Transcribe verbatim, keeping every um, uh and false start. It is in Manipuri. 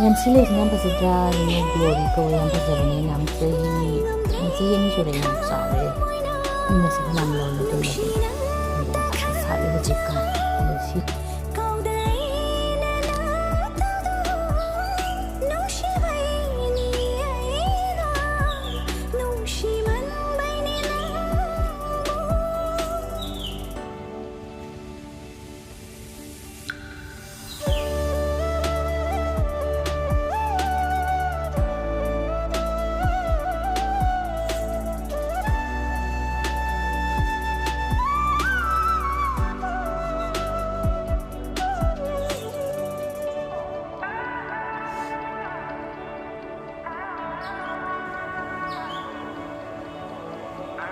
ꯌꯥꯝ ꯁꯤ ꯂꯩꯁꯤꯅ ꯌꯥꯝ ꯐꯖꯗ꯭ꯔꯥ? ꯌꯦꯡꯉꯣ, ꯒ꯭ꯂꯣꯔꯤ ꯀꯧꯋꯦ, ꯌꯥꯝ ꯐꯖꯕꯅꯦ꯫ ꯌꯥꯝ ꯆꯍꯤ ꯆꯍꯤ ꯑꯅꯤ ꯁꯨꯔꯦ, ꯌꯥꯝ ꯆꯥꯎꯔꯦ꯫ ꯃꯤꯅꯁꯨ ꯐꯅꯌꯥꯝ ꯂꯧꯔꯦ ꯑꯗꯨꯝꯕꯗꯤ꯫